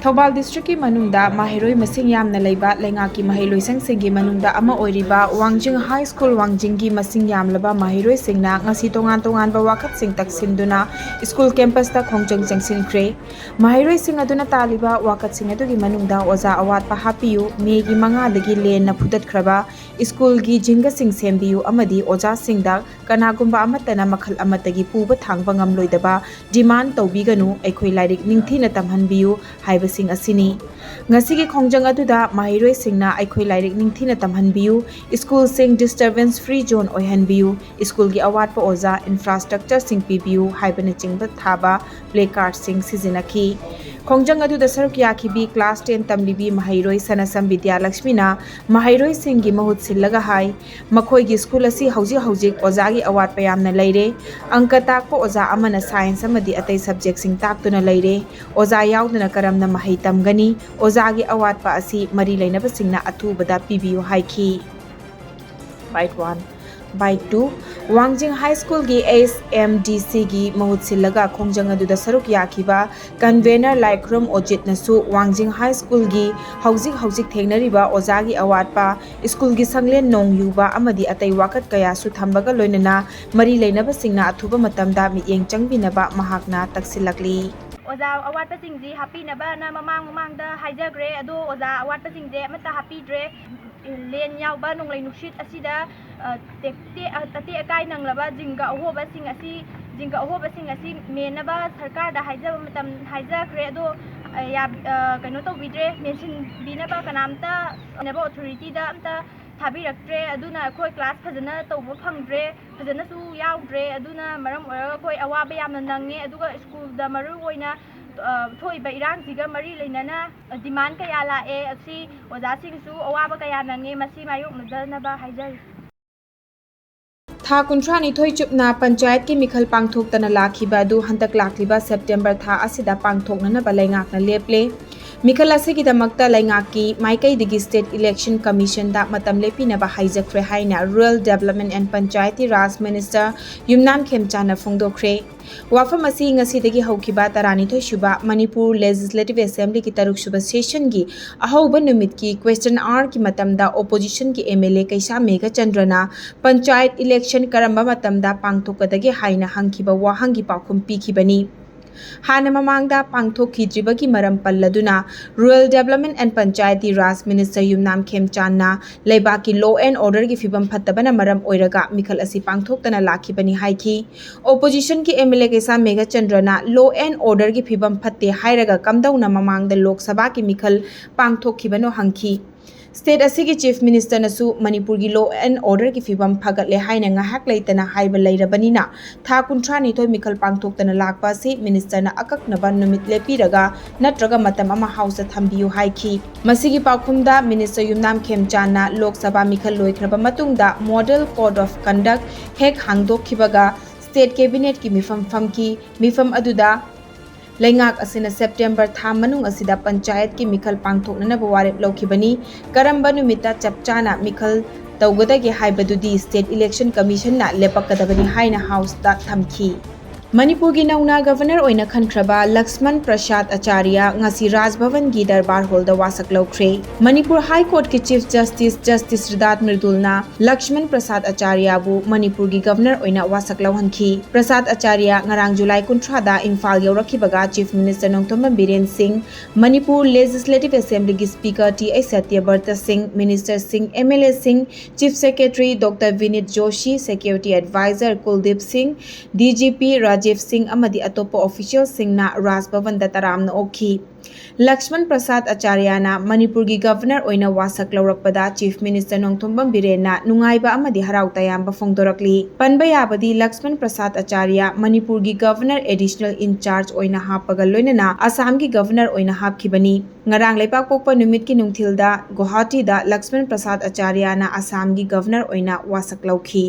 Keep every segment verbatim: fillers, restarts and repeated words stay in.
ꯊꯧꯕꯥꯜ ꯗꯤꯁꯇ꯭ꯔꯤꯛꯀꯤ ꯃꯅꯨꯡꯗ ꯃꯍꯩꯔꯣꯏ ꯃꯁꯤꯡ ꯌꯥꯝꯅ ꯂꯩꯕ ꯂꯩꯉꯥꯛꯀꯤ ꯃꯍꯩꯂꯣꯏꯁꯪꯁꯤꯡꯒꯤ ꯃꯅꯨꯡꯗ ꯑꯃ ꯑꯣꯏꯔꯤꯕ ꯋꯥꯡꯖꯤꯡ ꯍꯥꯏ ꯁ꯭ꯀꯨꯜ ꯋꯥꯡꯖꯤꯡꯒꯤ ꯃꯁꯤꯡ ꯌꯥꯝꯂꯕ ꯃꯍꯩꯔꯣꯏꯁꯤꯡꯅ ꯉꯁꯤ ꯇꯣꯉꯥꯟ ꯇꯣꯉꯥꯟꯕ ꯋꯥꯀꯠꯁꯤꯡ ꯇꯛꯁꯤꯟꯗꯨꯅ ꯁ꯭ꯀꯨꯜ ꯀꯦꯝꯄꯁꯇ ꯈꯣꯡꯖꯪ ꯆꯪꯁꯤꯟꯈ꯭ꯔꯦ꯫ ꯃꯍꯩꯔꯣꯏꯁꯤꯡ ꯑꯗꯨꯅ ꯇꯥꯜꯂꯤꯕ ꯋꯥꯀꯠꯁꯤꯡ ꯑꯗꯨꯒꯤ ꯃꯅꯨꯡꯗ ꯑꯣꯖꯥ ꯑꯋꯥꯠꯄ ꯍꯥꯞꯄꯤꯌꯨ, ꯃꯦꯒꯤ ꯃꯉꯥꯗꯒꯤ ꯂꯦꯟꯅ ꯐꯨꯗꯠꯈ꯭ꯔꯕ ꯁ꯭ꯀꯨꯜꯒꯤ ꯖꯤꯡꯒꯁꯤꯡ ꯁꯦꯝꯕꯤꯌꯨ ꯑꯃꯗꯤ ꯑꯣꯖꯥꯁꯤꯡꯗ ꯀꯅꯥꯒꯨꯝꯕ ꯑꯃꯠꯇꯅ ꯃꯈꯜ ꯑꯃꯠꯇꯒꯤ ꯄꯨꯕ ꯊꯥꯡꯕ ꯉꯝꯂꯣꯏꯗꯕ ꯗꯤꯃꯥꯟ ꯇꯧꯕꯤꯒꯅꯨ, ꯑꯩꯈꯣꯏ ꯂꯥꯏꯔꯤꯛ ꯅꯤꯡꯊꯤꯅ ꯇꯝꯍꯟꯕꯤꯌꯨ ꯍꯥꯏꯕꯁꯤꯡ ꯑꯁꯤꯅꯤ꯫ ꯉꯁꯤꯒꯤ ꯈꯣꯡꯖꯪ ꯑꯗꯨꯗ ꯃꯍꯩꯔꯣꯏꯁꯤꯡꯅ ꯑꯩꯈꯣꯏ ꯂꯥꯏꯔꯤꯛ ꯅꯤꯡꯊꯤꯅ ꯇꯝꯍꯟꯕꯤꯌꯨ, ꯁ꯭ꯀꯨꯜꯁꯤꯡ disturbance free zone ꯑꯣꯏꯍꯟꯕꯤꯌꯨ, ꯁ꯭ꯀꯨꯜꯒꯤ ꯑꯋꯥꯠꯄ ꯑꯣꯖꯥ, infrastructureꯁꯤꯡ ꯄꯤꯕꯤꯌꯨ ꯍꯥꯏꯕꯅꯆꯤꯡꯕ ꯊꯥꯕ placardꯁꯤꯡ ꯁꯤꯖꯤꯟꯅꯈꯤ꯫ ꯈꯣꯡꯖꯪ ꯑꯗꯨꯗ ꯁꯔꯨꯛ ꯌꯥꯈꯤꯕꯤ class ten ꯇꯝꯂꯤꯕꯤ ꯃꯍꯩꯔꯣꯏ ꯁꯅꯁꯝ ꯕꯤꯗ꯭ꯌꯥꯂꯛꯁꯃꯤꯅ ꯃꯍꯩꯔꯣꯏꯁꯤꯡꯒꯤ ꯃꯍꯨꯠ ꯁꯤꯜꯂꯒ ꯍꯥꯏ, ꯃꯈꯣꯏꯒꯤ ꯁ꯭ꯀꯨꯜ ꯑꯁꯤ ꯍꯧꯖꯤꯛ ꯍꯧꯖꯤꯛ ꯑꯣꯖꯥꯒꯤ ꯑꯋꯥꯠꯄ ꯌꯥꯝꯅ ꯂꯩꯔꯦ꯫ ꯑꯪꯀ ꯇꯥꯛꯄ ꯑꯣꯖꯥ ꯑꯃꯅ science ꯑꯃꯗꯤ ꯑꯇꯩ subjectꯁꯤꯡ ꯇꯥꯛꯇꯨꯅ ꯂꯩꯔꯦ꯫ ꯑꯣꯖꯥ ꯌꯥꯎꯗꯅ ꯀꯔꯝꯅ ꯃꯍꯩ ꯇꯝꯒꯅꯤ? ꯑꯣꯖꯥꯒꯤ ꯑꯋꯥꯠꯄ ꯑꯁꯤ ꯃꯔꯤ ꯂꯩꯅꯕꯁꯤꯡꯅ ꯑꯊꯨꯕꯗ ꯄꯤꯕꯤꯌꯨ ꯍꯥꯏꯈꯤ꯫ Byte one꯫ Byte two꯫ ꯋꯥꯡꯖꯤꯡ ꯍꯥꯏ ꯁ꯭ꯀꯨꯜꯒꯤ HMDCꯒꯤ ꯃꯍꯨꯠ ꯁꯤꯜꯂꯒ ꯈꯣꯡꯖꯪ ꯑꯗꯨꯗ ꯁꯔꯨꯛ ꯌꯥꯈꯤꯕ convener ꯂꯥꯏꯈꯨꯔꯝ ꯑꯣꯖꯤꯠꯅꯁꯨ ꯋꯥꯡꯖꯤꯡ ꯍꯥꯏ ꯁ꯭ꯀꯨꯜꯒꯤ ꯍꯧꯖꯤꯛ ꯍꯧꯖꯤꯛ ꯊꯦꯡꯅꯔꯤꯕ ꯑꯣꯖꯥꯒꯤ ꯑꯋꯥꯠꯄ, ꯁ꯭ꯀꯨꯜꯒꯤ ꯁꯪꯂꯦꯟ ꯅꯣꯡ ꯌꯨꯕ ꯑꯃꯗꯤ ꯑꯇꯩ ꯋꯥꯀꯠ ꯀꯌꯥꯁꯨ ꯊꯝꯕꯒ ꯂꯣꯏꯅꯅ ꯃꯔꯤ ꯂꯩꯅꯕꯁꯤꯡꯅ ꯑꯊꯨꯕ ꯃꯇꯝꯗ ꯃꯤꯠꯌꯦꯡ ꯆꯪꯕꯤꯅꯕ ꯃꯍꯥꯛꯅ ꯇꯛꯁꯤꯜꯂꯛꯂꯤ꯫ ꯑꯣꯖꯥ ꯑꯋꯥꯠꯄꯁꯤꯡꯁꯤ ꯍꯥꯞꯄꯤꯅꯕꯅ ꯃꯃꯥꯡ ꯃꯃꯥꯡꯗ ꯍꯥꯏꯖꯈ꯭ꯔꯦ, ꯑꯗꯣ ꯑꯣꯖꯥ ꯑꯋꯥꯠꯄꯁꯤꯡꯁꯦ ꯑꯃꯠꯇ ꯍꯥꯞꯄꯤꯗ꯭ꯔꯦ꯫ ꯂꯦꯟ ꯌꯥꯎꯕ ꯅꯣꯡꯂꯩ ꯅꯨꯡꯁꯤꯠ ꯑꯁꯤꯗ, ꯑ, ꯇꯦꯛ-, ꯇꯦꯛ-, ꯑ, ꯑꯇꯦꯛ ꯑꯀꯥꯏ ꯅꯪꯂꯕ ꯖꯤꯡꯒ ꯑꯍꯣꯕꯁꯤꯡ ꯑꯁꯤ, ꯖꯤꯡꯒ ꯑꯍꯣꯕꯁꯤꯡ ꯑꯁꯤ ꯃꯦꯟꯅꯕ ꯁꯔꯀꯥꯔꯗ ꯍꯥꯏꯖꯕ ꯃꯇꯝ ꯍꯥꯏꯖꯈ꯭ꯔꯦ, ꯑꯗꯣ, ꯑ, ꯌꯥ-, ꯑ, ꯀꯩꯅꯣ ꯇꯧꯕꯤꯗ꯭ꯔꯦ, ꯃꯦꯟꯁꯤꯟꯕꯤꯅꯕ ꯀꯅꯥꯝꯇ ꯑꯣꯏꯅꯕ authorityꯗ ꯑꯝꯇ ꯊꯥꯕꯤꯔꯛꯇ꯭ꯔꯦ꯫ ꯑꯗꯨꯅ ꯑꯩꯈꯣꯏ class ꯐꯖꯅ ꯇꯧꯕ ꯐꯪꯗ꯭ꯔꯦ, ꯐꯖꯅꯁꯨ ꯌꯥꯎꯗ꯭ꯔꯦ꯫ ꯑꯗꯨꯅ ꯃꯔꯝ ꯑꯣꯏꯔꯒ ꯑꯩꯈꯣꯏ ꯑꯋꯥꯕ ꯌꯥꯝꯅ ꯅꯪꯉꯦ꯫ ꯑꯗꯨꯒ ꯁ꯭ꯀꯨꯜꯗ ꯃꯔꯨ ꯑꯣꯏꯅ, ꯑ, ꯊꯣꯛꯏꯕ ꯏꯔꯥꯡꯁꯤꯒ ꯃꯔꯤ ꯂꯩꯅꯅ demand ꯀꯌꯥ ꯂꯥꯛꯑꯦ꯫ ꯑꯁꯤ ꯑꯣꯖꯥꯁꯤꯡꯁꯨ ꯑꯋꯥꯕ ꯀꯌꯥ ꯅꯪꯉꯦ꯫ ꯃꯁꯤ ꯃꯥꯌꯣꯛꯅꯗꯅꯕ ꯍꯥꯏꯖꯔꯤ꯫ ꯊꯥ ꯀꯨꯟꯊ꯭ꯔꯥꯅꯤꯊꯣꯏ ꯆꯨꯞꯅ ꯄꯟꯆꯥꯌꯠꯀꯤ ꯃꯤꯈꯜ ꯄꯥꯡꯊꯣꯛꯇꯅ ꯂꯥꯛꯈꯤꯕ ꯑꯗꯨ ꯍꯟꯗꯛ ꯂꯥꯛꯂꯤꯕ September ꯊꯥ ꯑꯁꯤꯗ ꯄꯥꯡꯊꯣꯛꯅꯅꯕ ꯂꯩꯉꯥꯛꯅ ꯂꯦꯞꯂꯦ꯫ ꯃꯤꯈꯜ ꯑꯁꯤꯒꯤꯗꯃꯛꯇ ꯂꯩꯉꯥꯛꯀꯤ ꯃꯥꯏꯀꯩꯗꯒꯤ State Election Commission ꯗ ꯃꯇꯝ ꯂꯦꯞꯄꯤꯅꯕ ꯍꯥꯏꯖꯈ꯭ꯔꯦ ꯍꯥꯏꯅ Rural Development and Panchayati Raj Minister ꯌꯨꯝꯅꯥꯝ ꯈꯦꯝꯆꯥꯟꯅ ꯐꯣꯡꯗꯣꯛꯈ꯭ꯔꯦ꯫ ꯋꯥꯐꯝ ꯑꯁꯤ ꯉꯁꯤꯗꯒꯤ ꯍꯧꯈꯤꯕ ꯇꯔꯥꯅꯤꯊꯣꯏ ꯁꯨꯕ ꯃꯅꯤꯄꯨꯔ Legislative Assembly ꯒꯤ ꯇꯔꯨꯛ ꯁꯨꯕ session ꯒꯤ ꯑꯍꯧꯕ ꯅꯨꯃꯤꯠꯀꯤ question hour ꯒꯤ ꯃꯇꯝꯗ opposition ꯒꯤ M L A Keisham ꯃꯦꯘꯆꯟꯗ꯭ꯔꯅ panchayat election ꯀꯔꯝꯕ ꯃꯇꯝꯗ ꯄꯥꯡꯊꯣꯛꯀꯗꯒꯦ ꯍꯥꯏꯅ ꯍꯪꯈꯤꯕ ꯋꯥꯍꯪꯒꯤ ꯄꯥꯎꯈꯨꯝ ꯄꯤꯈꯤꯕꯅꯤ꯫ ꯍꯥꯟꯅ ꯃꯃꯥꯡꯗ ꯄꯥꯡꯊꯣꯛꯈꯤꯗ꯭ꯔꯤꯕꯒꯤ ꯃꯔꯝ ꯄꯜꯂꯗꯨꯅ Rural Development and Panchayati Raj Minister ꯌꯨꯝꯅꯥꯝ ꯈꯦꯝꯆꯥꯟꯅ ꯂꯩꯕꯥꯛꯀꯤ law and order ꯒꯤ ꯐꯤꯕꯝ ꯐꯠꯇꯕꯅ ꯃꯔꯝ ꯑꯣꯏꯔꯒ ꯃꯤꯈꯜ ꯑꯁꯤ ꯄꯥꯡꯊꯣꯛꯇꯅ ꯂꯥꯛꯈꯤꯕꯅꯤ ꯍꯥꯏꯈꯤ꯫ Opposition ꯒꯤ M L A Keisham ꯃꯦꯘꯆꯟꯗ꯭ꯔꯅ law and order ꯒꯤ ꯐꯤꯕꯝ ꯐꯠꯇꯦ ꯍꯥꯏꯔꯒ ꯀꯝꯗꯧꯅ ꯃꯃꯥꯡꯗ ꯂꯣꯛ ꯁꯚꯥꯒꯤ ꯃꯤꯈꯜ ꯄꯥꯡꯊꯣꯛꯈꯤꯕꯅꯣ ꯍꯪꯈꯤ꯫ State ꯑꯁꯤꯒꯤ Chief Minister ꯅꯁꯨ ꯃꯅꯤꯄꯨꯔꯒꯤ law and order ꯒꯤ ꯐꯤꯕꯝ ꯐꯒꯠꯂꯦ ꯍꯥꯏꯅ ꯉꯥꯏꯍꯥꯛ ꯂꯩꯇꯅ ꯍꯥꯏꯕ ꯂꯩꯔꯕꯅꯤꯅ ꯊꯥ ꯀꯨꯟꯊ꯭ꯔꯥꯅꯤꯊꯣꯏ ꯃꯤꯈꯜ ꯄꯥꯡꯊꯣꯛꯇꯅ ꯂꯥꯛꯄ ꯑꯁꯤ Minister ꯅ ꯑꯀꯛꯅꯕ ꯅꯨꯃꯤꯠ ꯂꯦꯞꯄꯤꯔꯒ ꯅꯠꯇ꯭ꯔꯒ ꯃꯇꯝ ꯑꯃ House ꯇ ꯊꯝꯕꯤꯌꯨ ꯍꯥꯏꯈꯤ꯫ ꯃꯁꯤꯒꯤ ꯄꯥꯎꯈꯨꯝꯗ Minister ꯌꯨꯝꯅꯥꯝ ꯈꯦꯝꯆꯥꯟꯅ ꯂꯣꯛ ꯁꯚꯥ ꯃꯤꯈꯜ ꯂꯣꯏꯈ꯭ꯔꯕ ꯃꯇꯨꯡꯗ Model Code of Conduct ꯍꯦꯛ ꯍꯥꯡꯗꯣꯛꯈꯤꯕꯒ State Cabinet ꯀꯤ ꯃꯤꯐꯝ ꯐꯝꯈꯤ꯫ ꯃꯤꯐꯝ ꯑꯗꯨꯗ ꯂꯩꯉꯥꯛ ꯑꯁꯤꯅ September ꯊꯥ ꯃꯅꯨꯡ ꯑꯁꯤꯗ ꯄꯟꯆꯥꯌꯠꯀꯤ ꯃꯤꯈꯜ ꯄꯥꯡꯊꯣꯛꯅꯅꯕ ꯋꯥꯔꯦꯞ ꯂꯧꯈꯤꯕꯅꯤ꯫ ꯀꯔꯝꯕ ꯅꯨꯃꯤꯠꯇ ꯆꯞ ꯆꯥꯅ ꯃꯤꯈꯜ ꯇꯧꯒꯗꯒꯦ ꯍꯥꯏꯕꯗꯨꯗꯤ State Election Commission ꯅ ꯂꯦꯞꯄꯛꯀꯗꯕꯅꯤ ꯍꯥꯏꯅ House ꯇ ꯊꯝꯈꯤ꯫ ꯃꯅꯤꯄꯨꯔꯒꯤ ꯅꯧꯅ Governor ꯑꯣꯏꯅ ꯈꯟꯈ꯭ꯔꯕ ꯂꯛꯁꯃꯟ ꯄ꯭ꯔꯁꯥꯗ ꯑꯆꯥꯔꯌ ꯉꯁꯤ ꯔꯥꯖ ꯚꯕꯟꯒꯤ ꯗꯔꯕꯥꯔ ꯍꯣꯜꯗ ꯋꯥꯁꯛ ꯂꯧꯈ꯭ꯔꯦ꯫ ꯃꯅꯤꯄꯨꯔ High Court ꯀꯤ Chief Justice Justice ꯔꯤꯗꯥꯠ ꯃ꯭ꯔꯤꯗꯨꯜꯅ ꯂꯛꯁꯃꯟ ꯄ꯭ꯔꯁꯥꯗ ꯑꯆꯥꯔꯌꯕꯨ ꯃꯅꯤꯄꯨꯔꯒꯤ Governor ꯑꯣꯏꯅ ꯋꯥꯁꯛ ꯂꯧꯍꯟꯈꯤ꯫ ꯄ꯭ꯔꯁꯥꯗ ꯑꯆꯥꯔꯌ ꯉꯔꯥꯡ ꯖꯨꯂꯥꯏ ꯀꯨꯟꯊ꯭ꯔꯥꯗ ꯏꯝꯐꯥꯜ ꯌꯧꯔꯛꯈꯤꯕꯒ Chief Minister ꯅꯣꯡꯊꯣꯝꯕꯝ ꯕꯤꯔꯦꯟ ꯁꯤꯡ, ꯃꯅꯤꯄꯨꯔ Legislative Assembly ꯒꯤ Speaker ꯇꯤ ꯑꯩꯆ ꯁꯇ꯭ꯌꯕ꯭ꯔꯇ ꯁꯤꯡ, Minister ꯁꯤꯡ, M L A ꯁꯤꯡ, Chief Secretary doctor Vineet Joshi, Security Advisor Kuldiep ꯁꯤꯡ, D G P ꯔꯥꯖꯤꯕ ꯁꯤꯡ ꯑꯃꯗꯤ ꯑꯇꯣꯞꯄ official ꯁꯤꯡꯅ ꯔꯥꯖ ꯚꯕꯟꯗ ꯇꯔꯥꯝꯅ ꯑꯣꯛꯈꯤ꯫ ꯂꯛꯁꯃꯟ ꯄ꯭ꯔꯁꯥꯗ ꯑꯆꯥꯔꯌꯅ ꯃꯅꯤꯄꯨꯔꯒꯤ Governor ꯑꯣꯏꯅ ꯋꯥꯁꯛ ꯂꯧꯔꯛꯄꯗ Chief Minister ꯅꯣꯡꯊꯣꯝꯕꯝ ꯕꯤꯔꯦꯟꯅ ꯅꯨꯡꯉꯥꯏꯕ ꯑꯃꯗꯤ ꯍꯔꯥꯎ ꯇꯌꯥꯝꯕ ꯐꯣꯡꯗꯣꯔꯛꯂꯤ꯫ ꯄꯟꯕ ꯌꯥꯕꯗꯤ ꯂꯛꯁꯃꯟ ꯄ꯭ꯔꯁꯥꯗ ꯑꯆꯥꯔꯌ ꯃꯅꯤꯄꯨꯔꯒꯤ Governor Additional in charge ꯑꯣꯏꯅ ꯍꯥꯞꯄꯒ ꯂꯣꯏꯅꯅ ꯑꯁꯥꯝꯒꯤ Governor ꯑꯣꯏꯅ ꯍꯥꯞꯈꯤꯕꯅꯤ꯫ ꯉꯔꯥꯡ ꯂꯩꯕꯥꯛꯄꯣꯛꯄ ꯅꯨꯃꯤꯠꯀꯤ ꯅꯨꯡꯊꯤꯜꯗ ꯒꯨꯋꯥꯍꯥꯇꯤꯗ ꯂꯛꯁꯃꯟ ꯄ꯭ꯔꯁꯥꯗ ꯑꯆꯥꯔꯌꯅ ꯑꯁꯥꯝꯒꯤ Governor ꯑꯣꯏꯅ ꯋꯥꯁꯛ ꯂꯧꯈꯤ꯫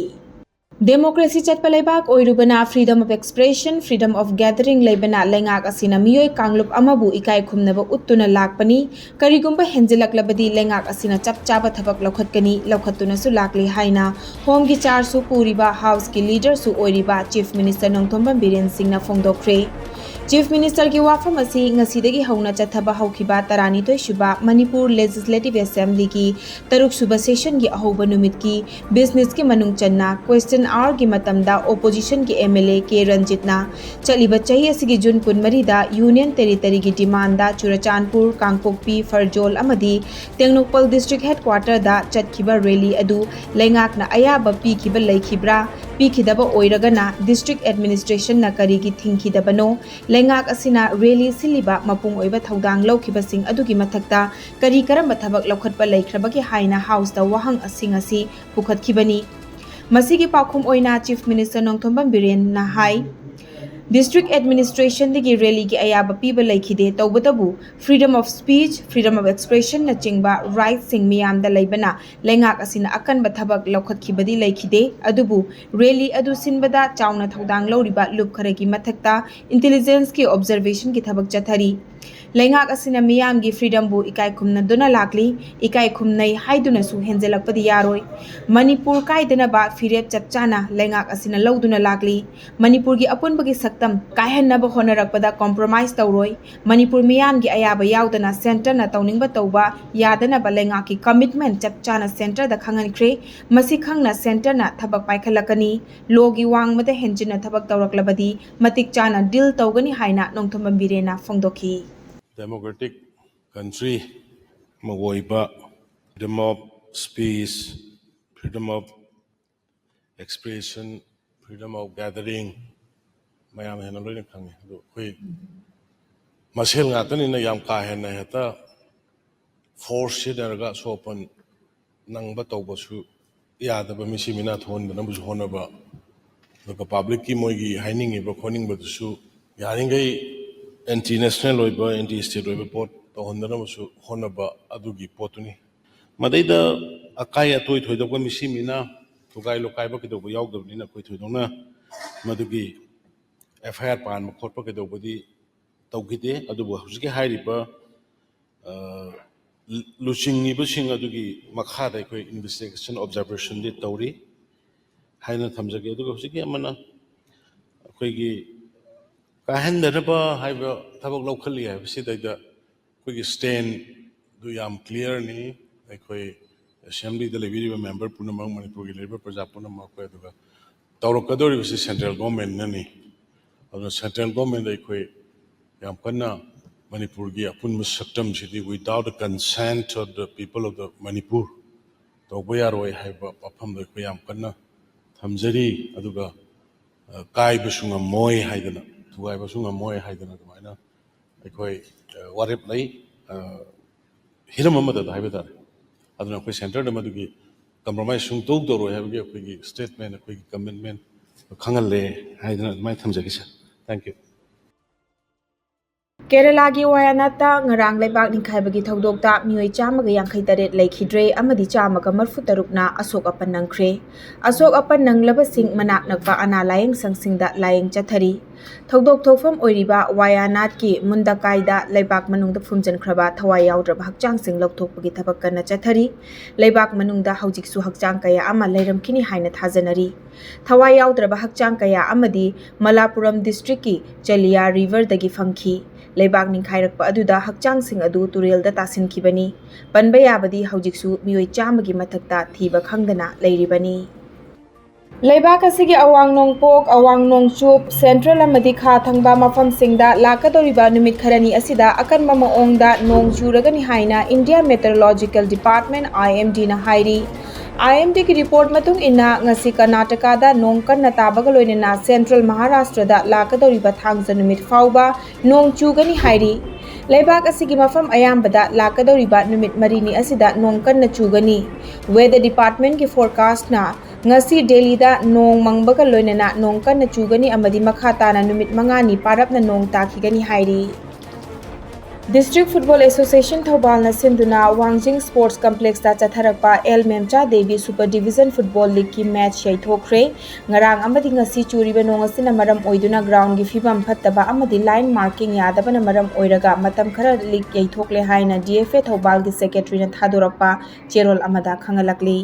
Democracy ꯆꯠꯄ ꯂꯩꯕꯥꯛ ꯑꯣꯏꯔꯨꯕꯅ freedom of expression, freedom of gathering ꯂꯩꯕꯅ ꯂꯩꯉꯥꯛ ꯑꯁꯤꯅ ꯃꯤꯑꯣꯏ ꯀꯥꯡꯂꯨꯞ ꯑꯃꯕꯨ ꯏꯀꯥꯏ ꯈꯨꯝꯅꯕ ꯎꯠꯇꯨꯅ ꯂꯥꯛꯄꯅꯤ꯫ ꯀꯔꯤꯒꯨꯝꯕ ꯍꯦꯟꯖꯤꯜꯂꯛꯂꯕꯗꯤ ꯂꯩꯉꯥꯛ ꯑꯁꯤꯅ ꯆꯞ ꯆꯥꯕ ꯊꯕꯛ ꯂꯧꯈꯠꯀꯅꯤ, ꯂꯧꯈꯠꯇꯨꯅꯁꯨ ꯂꯥꯛꯂꯤ ꯍꯥꯏꯅ Homeꯒꯤ Chargeꯁꯨ ꯄꯨꯔꯤꯕ Houseꯀꯤ Leaderꯁꯨ ꯑꯣꯏꯔꯤꯕ Chief Minister ꯅꯣꯡꯊꯣꯝꯕꯝ ꯕꯤꯔꯦꯟ ꯁꯤꯡꯅ ꯐꯣꯡꯗꯣꯛꯈ꯭ꯔꯦ꯫ Chief Ministerꯒꯤ ꯋꯥꯐꯝ ꯑꯁꯤ ꯉꯁꯤꯗꯒꯤ ꯍꯧꯅ ꯆꯠꯊꯕ ꯍꯧꯈꯤꯕ ꯇꯔꯥꯅꯤꯊꯣꯏ ꯁꯨꯕ Manipur Legislative Assemblyꯒꯤ ꯇꯔꯨꯛ ꯁꯨꯕ sessionꯒꯤ ꯑꯍꯧꯕ ꯅꯨꯃꯤꯠꯀꯤ businessꯀꯤ ꯃꯅꯨꯡ ꯆꯟꯅ question hourꯒꯤ ꯃꯇꯝꯗ oppositionꯒꯤ MLA ꯀꯦ ꯔꯟꯖꯤꯠꯅ ꯆꯠꯂꯤꯕ ꯆꯍꯤ ꯑꯁꯤꯒꯤ June ꯀꯨꯟꯃꯔꯤꯗ Union Territoryꯒꯤ demandꯗ ꯆꯨꯔꯆꯥꯟꯄꯨꯔ, ꯀꯥꯡꯄꯣꯛꯄꯤ, ꯐꯔꯖꯣꯜ ꯑꯃꯗꯤ ꯇꯦꯡꯅꯧꯄꯜ District Headquarterꯗ ꯆꯠꯈꯤꯕ rally ꯑꯗꯨ ꯂꯩꯉꯥꯛꯅ ꯑꯌꯥꯕ ꯄꯤꯈꯤꯕ ꯂꯩꯈꯤꯕ꯭ꯔꯥ? ꯄꯤꯈꯤꯗꯕ ꯑꯣꯏꯔꯒꯅ District Administrationꯅ ꯀꯔꯤꯒꯤ ꯊꯤꯡꯈꯤꯗꯕꯅꯣ? ꯂꯩꯉꯥꯛ ꯑꯁꯤꯅ rally ꯁꯤꯜꯂꯤꯕ ꯃꯄꯨꯡ ꯑꯣꯏꯕ ꯊꯧꯗꯥꯡ ꯂꯧꯈꯤꯕꯁꯤꯡ ꯑꯗꯨꯒꯤ ꯃꯊꯛꯇ ꯀꯔꯤ ꯀꯔꯝꯕ ꯊꯕꯛ ꯂꯧꯈꯠꯄ ꯂꯩꯈ꯭ꯔꯕꯒꯦ ꯍꯥꯏꯅ Houseꯇ ꯋꯥꯍꯪ ꯑꯁꯤꯡ ꯑꯁꯤ ꯄꯨꯈꯠꯈꯤꯕꯅꯤ꯫ ꯃꯁꯤꯒꯤ ꯄꯥꯎꯈꯨꯝ ꯑꯣꯏꯅ Chief Minister ꯅꯣꯡꯊꯣꯝꯕꯝ ꯕꯤꯔꯦꯟꯅ ꯍꯥꯏ, District Administrationꯗꯒꯤ rallyꯒꯤ ꯑꯌꯥꯕ ꯄꯤꯕ ꯂꯩꯈꯤꯗꯦ꯫ ꯇꯧꯕꯇꯕꯨ freedom of speech, freedom of expressionꯅꯆꯤꯡꯕ rightꯁꯤꯡ ꯃꯤꯌꯥꯝꯗ ꯂꯩꯕꯅ ꯂꯩꯉꯥꯛ ꯑꯁꯤꯅ ꯑꯀꯟꯕ ꯊꯕꯛ ꯂꯧꯈꯠꯈꯤꯕꯗꯤ ꯂꯩꯈꯤꯗꯦ꯫ ꯑꯗꯨꯕꯨ rally ꯑꯗꯨ ꯁꯤꯟꯕꯗ ꯆꯥꯎꯅ ꯊꯧꯗꯥꯡ ꯂꯧꯔꯤꯕ ꯂꯨꯞ ꯈꯔꯒꯤ ꯃꯊꯛꯇ intelligenceꯀꯤ observationꯒꯤ ꯊꯕꯛ ꯆꯠꯊꯔꯤ꯫ ꯂꯩꯉꯥꯛ ꯑꯁꯤꯅ ꯃꯤꯌꯥꯝꯒꯤ freedomꯕꯨ ꯏꯀꯥꯏ ꯈꯨꯝꯅꯗꯨꯅ ꯂꯥꯛꯂꯤ꯫ ꯏꯀꯥꯏ ꯈꯨꯝꯅꯩ ꯍꯥꯏꯗꯨꯅꯁꯨ ꯍꯦꯟꯖꯜꯂꯛꯄꯗꯤ ꯌꯥꯔꯣꯏ꯫ ꯃꯅꯤꯄꯨꯔ ꯀꯥꯏꯗꯅꯕ ꯐꯤꯔꯦꯞ ꯆꯞ ꯆꯥꯅ ꯂꯩꯉꯥꯛ ꯑꯁꯤꯅ ꯂꯧꯗꯨꯅ ꯂꯥꯛꯂꯤ꯫ ꯃꯅꯤꯄꯨꯔꯒꯤ ꯑꯄꯨꯟꯕꯒꯤ ꯁꯛꯇꯝ ꯀꯥꯏꯍꯟꯅꯕ ꯍꯣꯠꯅꯔꯛꯄꯗ compromise ꯇꯧꯔꯣꯏ꯫ ꯃꯅꯤꯄꯨꯔ ꯃꯤꯌꯥꯝꯒꯤ ꯑꯌꯥꯕ ꯌꯥꯎꯗꯅ centreꯅ ꯇꯧꯅꯤꯡꯕ ꯇꯧꯕ ꯌꯥꯗꯅꯕ ꯂꯩꯉꯥꯛꯀꯤ commitment ꯆꯞ ꯆꯥꯅ centreꯗ ꯈꯪꯍꯟꯈ꯭ꯔꯦ꯫ ꯃꯁꯤ ꯈꯪꯅ centreꯅ ꯊꯕꯛ ꯄꯥꯏꯈꯠꯂꯛꯀꯅꯤ꯫ Lawꯒꯤ ꯋꯥꯡꯃꯗ ꯍꯦꯟꯖꯤꯟꯅ ꯊꯕꯛ ꯇꯧꯔꯛꯂꯕꯗꯤ ꯃꯇꯤꯛ ꯆꯥꯅ deal ꯇꯧꯒꯅꯤ ꯍꯥꯏꯅ ꯅꯣꯡꯊꯣꯝꯕꯝ ꯕꯤꯔꯦꯟꯅ ꯐꯣꯡꯗꯣꯛꯈꯤ꯫ Democratic country ꯑꯃ ꯑꯣꯏꯕ, freedom of speech, freedom of expression, freedom of gathering, ꯃꯌꯥꯝ ꯍꯦꯟꯅ ꯂꯣꯏꯅ ꯈꯪꯉꯤ꯫ ꯑꯗꯨ ꯑꯩꯈꯣꯏ ꯃꯁꯦꯜ ꯉꯥꯛꯇꯅꯤꯅ ꯌꯥꯝ ꯀꯥ ꯍꯦꯟꯅ ꯍꯦꯛꯇ force ꯁꯤꯖꯤꯟꯅꯔꯒ ꯑꯁꯣꯛ ꯑꯄꯟ ꯅꯪꯕ ꯇꯧꯕꯁꯨ ꯌꯥꯗꯕ, ꯃꯤꯁꯤ ꯃꯤꯅꯥ ꯊꯣꯛꯍꯟꯗꯅꯕꯁꯨ ꯍꯣꯠꯅꯕ, ꯑꯗꯨꯒ publicꯀꯤ ꯃꯣꯏꯒꯤ ꯍꯥꯏꯅꯤꯡꯉꯤꯕ ꯈꯣꯠꯅꯤꯡꯕꯗꯨꯁꯨ ꯌꯥꯔꯤꯈꯩ anti national ꯑꯣꯏꯕ, anti state ꯑꯣꯏꯕ ꯄꯣꯠ ꯇꯧꯍꯟꯗꯅꯕꯁꯨ ꯍꯣꯠꯅꯕ, ꯑꯗꯨꯒꯤ ꯄꯣꯠꯇꯨꯅꯤ꯫ ꯃꯗꯩꯗ ꯑꯀꯥꯏ ꯑꯇꯣꯏ ꯊꯣꯏꯗꯣꯛꯄ ꯃꯤꯁꯤ ꯃꯤꯅꯥ ꯊꯨꯒꯥꯏ ꯂꯨꯀꯥꯏꯕ ꯀꯩꯗꯧꯕ ꯌꯥꯎꯗꯕꯅꯤꯅ ꯑꯩꯈꯣꯏ ꯊꯣꯏꯗꯣꯛꯅ ꯃꯗꯨꯒꯤ ꯑꯦꯐ ꯑꯥꯏ ꯑꯥꯔ ꯄꯥꯟꯕ ꯈꯣꯠꯄ ꯀꯩꯗꯧꯕꯗꯤ ꯇꯧꯈꯤꯗꯦ꯫ ꯑꯗꯨꯕꯨ ꯍꯧꯖꯤꯛꯀꯤ ꯍꯥꯏꯔꯤꯕ ꯂꯨꯆꯤꯡꯉꯤꯕꯁꯤꯡ ꯑꯗꯨꯒꯤ ꯃꯈꯥꯗ ꯑꯩꯈꯣꯏ ꯏꯟꯚꯦꯁꯇꯤꯒꯦꯁꯟ ꯑꯣꯕꯖꯥꯔꯕꯦꯁꯟꯗꯤ ꯇꯧꯔꯤ ꯍꯥꯏꯅ ꯊꯝꯖꯒꯦ꯫ ꯑꯗꯨꯒ ꯍꯧꯖꯤꯛꯀꯤ ꯑꯃꯅ ꯑꯩꯈꯣꯏꯒꯤ ꯀꯥꯏꯍꯟꯗꯅꯕ ꯍꯥꯏꯕ ꯊꯕꯛ ꯂꯧꯈꯠꯂꯤ ꯍꯥꯏꯕꯁꯤꯗꯩꯗ ꯑꯩꯈꯣꯏꯒꯤ ꯁ꯭ꯇꯦꯟꯗꯨ ꯌꯥꯝ ꯀ꯭ꯂꯤꯌꯥꯔꯅꯤ꯫ ꯑꯩꯈꯣꯏ ꯑꯦꯁꯦꯝꯕ꯭ꯂꯤꯗ ꯂꯩꯕꯤꯔꯤꯕ ꯃꯦꯝꯕꯔ ꯄꯨꯝꯅꯃꯛ, ꯃꯅꯤꯄꯨꯔꯒꯤ ꯂꯩꯔꯤꯕ ꯄ꯭ꯔꯖꯥ ꯄꯨꯝꯅꯃꯛ ꯑꯩꯈꯣꯏ ꯑꯗꯨꯒ ꯇꯧꯔꯛꯀꯗꯧꯔꯤꯕꯁꯤ ꯁꯦꯟꯇ꯭ꯔꯦꯜ ꯒꯣꯔꯃꯦꯟꯅꯅꯤ꯫ ꯑꯗꯨꯅ ꯁꯦꯟꯇ꯭ꯔꯦꯜ ꯒꯣꯔꯃꯦꯟꯗ ꯑꯩꯈꯣꯏ ꯌꯥꯝ ꯀꯟꯅ ꯃꯅꯤꯄꯨꯔꯒꯤ ꯑꯄꯨꯟꯕ ꯁꯛꯇꯝꯁꯤꯗꯤ without the consent of the people of the Manipur ꯇꯧꯕ ꯌꯥꯔꯣꯏ ꯍꯥꯏꯕ ꯋꯥꯐꯝꯗꯣ ꯑꯩꯈꯣꯏ ꯌꯥꯝ ꯀꯟꯅ ꯊꯝꯖꯔꯤ꯫ ꯑꯗꯨꯒ ꯀꯥꯏꯕꯁꯨ ꯉꯝꯃꯣꯏ ꯍꯥꯏꯗꯅ, ꯊꯨꯒꯥꯏꯕꯁꯨ ꯉꯝꯃꯣꯏ ꯍꯥꯏꯗꯅ ꯑꯗꯨꯃꯥꯏꯅ ꯑꯩꯈꯣꯏ ꯋꯥꯔꯦꯞ ꯂꯩ꯫ ꯍꯤꯔꯝ ꯑꯃꯗ ꯍꯥꯏꯕ ꯇꯥꯔꯦ꯫ ꯑꯗꯨꯅ ꯑꯩꯈꯣꯏ ꯁꯦꯟꯇꯔꯗ ꯃꯗꯨꯒꯤ ꯀꯝꯄ꯭ꯔꯣꯃꯥꯏꯁ ꯁꯨꯡꯇꯧ ꯇꯧꯔꯣꯏ ꯍꯥꯏꯕꯒꯤ ꯑꯩꯈꯣꯏꯒꯤ ꯁ꯭ꯇꯦꯠꯃꯦꯟ, ꯑꯩꯈꯣꯏꯒꯤ ꯀꯃꯤꯠꯃꯦꯟ ꯈꯪꯍꯜꯂꯦ ꯍꯥꯏꯗꯅ ꯑꯗꯨꯃꯥꯏꯅ ꯊꯝꯖꯒꯦ, ꯁꯥꯔ꯫ Thank you. ꯀꯦꯔꯂꯥꯒꯤ ꯋꯥꯌꯥꯅꯥꯠꯇ ꯉꯔꯥꯡ ꯂꯩꯕꯥꯛ ꯅꯤꯡꯈꯥꯏꯕꯒꯤ ꯊꯧꯗꯣꯛꯇ ꯃꯤꯑꯣꯏ ꯆꯥꯝꯃꯒ ꯌꯥꯡꯈꯩ ꯇꯔꯦꯠ ꯂꯩꯈꯤꯗ꯭ꯔꯦ ꯑꯃꯗꯤ ꯆꯥꯝꯃꯒ ꯃꯔꯤꯐꯨ ꯇꯔꯨꯛꯅ ꯑꯁꯣꯛ ꯑꯄꯟ ꯅꯪꯈ꯭ꯔꯦ꯫ ꯑꯁꯣꯛ ꯑꯄꯟ ꯅꯪꯂꯕꯁꯤꯡ ꯃꯅꯥꯛ ꯅꯛꯄ ꯑꯅꯥ ꯂꯥꯌꯦꯡ ꯁꯪꯁꯤꯡꯗ ꯂꯥꯌꯦꯡ ꯆꯠꯊꯔꯤ꯫ ꯊꯧꯗꯣꯛ ꯊꯣꯛꯐꯝ ꯑꯣꯏꯔꯤꯕ ꯋꯥꯌꯥꯅꯥꯠꯀꯤ ꯃꯨꯟꯗꯀꯥꯏꯗ ꯂꯩꯕꯥꯛ ꯃꯅꯨꯡꯗ ꯐꯨꯝꯖꯤꯟꯈ꯭ꯔꯕ ꯊꯋꯥꯏ ꯌꯥꯎꯗ꯭ꯔꯕ ꯍꯛꯆꯥꯡꯁꯤꯡ ꯂꯧꯊꯣꯛꯄꯒꯤ ꯊꯕꯛ ꯀꯟꯅ ꯆꯠꯊꯔꯤ꯫ ꯂꯩꯕꯥꯛ ꯃꯅꯨꯡꯗ ꯍꯧꯖꯤꯛꯁꯨ ꯍꯛꯆꯥꯡ ꯀꯌꯥ ꯑꯃ ꯂꯩꯔꯝꯈꯤꯅꯤ ꯍꯥꯏꯅ ꯊꯥꯖꯅꯔꯤ꯫ ꯊꯋꯥꯏ ꯌꯥꯎꯗ꯭ꯔꯕ ꯍꯛꯆꯥꯡ ꯀꯌꯥ ꯑꯃꯗꯤ ꯃꯂꯥꯄꯨꯔꯝ ꯗꯤꯁꯇ꯭ꯔꯤꯛꯀꯤ ꯆꯂꯤꯌꯥ ꯔꯤꯚꯔꯗꯒꯤ ꯐꯪꯈꯤ꯫ ꯂꯩꯕꯥꯛ ꯅꯤꯡꯈꯥꯏꯔꯛꯄ ꯑꯗꯨꯗ ꯍꯛꯆꯥꯡꯁꯤꯡ ꯑꯗꯨ ꯇꯨꯔꯦꯜꯗ ꯇꯥꯁꯤꯟꯈꯤꯕꯅꯤ꯫ ꯄꯟꯕ ꯌꯥꯕꯗꯤ ꯍꯧꯖꯤꯛꯁꯨ ꯃꯤꯑꯣꯏ ꯆꯥꯝꯃꯒꯤ ꯃꯊꯛꯇ ꯊꯤꯕ ꯈꯪꯗꯅ ꯂꯩꯔꯤꯕꯅꯤ꯫ ꯂꯩꯕꯥꯛ ꯑꯁꯤꯒꯤ ꯑꯋꯥꯡ ꯅꯣꯡꯄꯣꯛ, ꯑꯋꯥꯡ ꯅꯣꯡꯆꯨꯞ, ꯁꯦꯟꯇ꯭ꯔꯦꯜ ꯑꯃꯗꯤ ꯈꯥ ꯊꯪꯕ ꯃꯐꯝꯁꯤꯡꯗ ꯂꯥꯛꯀꯗꯧꯔꯤꯕ ꯅꯨꯃꯤꯠ ꯈꯔꯅꯤ ꯑꯁꯤꯗ ꯑꯀꯟꯕ ꯃꯑꯣꯡꯗ ꯅꯣꯡ ꯆꯨꯔꯒꯅꯤ ꯍꯥꯏꯅ ꯏꯟꯗꯤꯌꯥ ꯃꯦꯇꯔꯣꯂꯣꯖꯤꯀꯦꯜ ꯗꯤꯄꯥꯔꯠꯃꯦꯟ, IMDꯅ ꯍꯥꯏꯔꯤ꯫ IMDꯒꯤ ꯔꯤꯄꯣꯔꯠ ꯃꯇꯨꯡ ꯏꯟꯅ ꯉꯁꯤ ꯀꯔꯅꯥꯇꯀꯥꯗ ꯅꯣꯡ ꯀꯟꯅ ꯇꯥꯕꯒ ꯂꯣꯏꯅꯅ ꯁꯦꯟꯇ꯭ꯔꯦꯜ ꯃꯍꯥꯔꯥꯁꯇ꯭ꯔꯗ ꯂꯥꯛꯀꯗꯧꯔꯤꯕ ꯊꯥꯡꯖ ꯅꯨꯃꯤꯠ ꯐꯥꯎꯕ ꯅꯣꯡ ꯆꯨꯒꯅꯤ ꯍꯥꯏꯔꯤ꯫ ꯂꯩꯕꯥꯛ ꯑꯁꯤꯒꯤ ꯃꯐꯝ ꯑꯌꯥꯝꯕꯗ ꯂꯥꯛꯀꯗꯧꯔꯤꯕ ꯅꯨꯃꯤꯠ ꯃꯔꯤꯅꯤ ꯑꯁꯤꯗ ꯅꯣꯡ ꯀꯟꯅ ꯆꯨꯒꯅꯤ꯫ Weather Departmentꯀꯤ forecastꯅ ꯉꯁꯤ ꯗꯦꯜꯂꯤꯗ ꯅꯣꯡ ꯃꯪꯕꯒ ꯂꯣꯏꯅꯅ ꯅꯣꯡ ꯀꯟꯅ ꯆꯨꯒꯅꯤ ꯑꯃꯗꯤ ꯃꯈꯥ ꯇꯥꯅ ꯅꯨꯃꯤꯠ ꯃꯉꯥꯅꯤ ꯄꯥꯔꯞꯅ ꯅꯣꯡ ꯇꯥꯈꯤꯒꯅꯤ ꯍꯥꯏꯔꯤ꯫ District Football Association ꯊꯧꯕꯥꯜꯅ ꯁꯤꯟꯗꯨꯅ ꯋꯥꯡꯖꯤꯡ Sports Complexꯇ ꯆꯠꯊꯔꯛꯄ L Memcha Devi Super Division Football Leagueꯀꯤ match ꯌꯩꯊꯣꯛꯈ꯭ꯔꯦ꯫ ꯉꯔꯥꯡ ꯑꯃꯗꯤ ꯉꯁꯤ ꯆꯨꯔꯤꯕ ꯅꯣꯡ ꯑꯁꯤꯅ ꯃꯔꯝ ꯑꯣꯏꯗꯨꯅ groundꯒꯤ ꯐꯤꯕꯝ ꯐꯠꯇꯕ ꯑꯃꯗꯤ line marking ꯌꯥꯗꯕꯅ ꯃꯔꯝ ꯑꯣꯏꯔꯒ ꯃꯇꯝ ꯈꯔ league ꯌꯩꯊꯣꯛꯂꯦ ꯍꯥꯏꯅ D F A ꯊꯧꯕꯥꯜꯒꯤ secretaryꯅ ꯊꯥꯗꯣꯔꯛꯄ ꯆꯦꯔꯣꯜ ꯑꯃꯗ ꯈꯪꯍꯜꯂꯛꯂꯤ꯫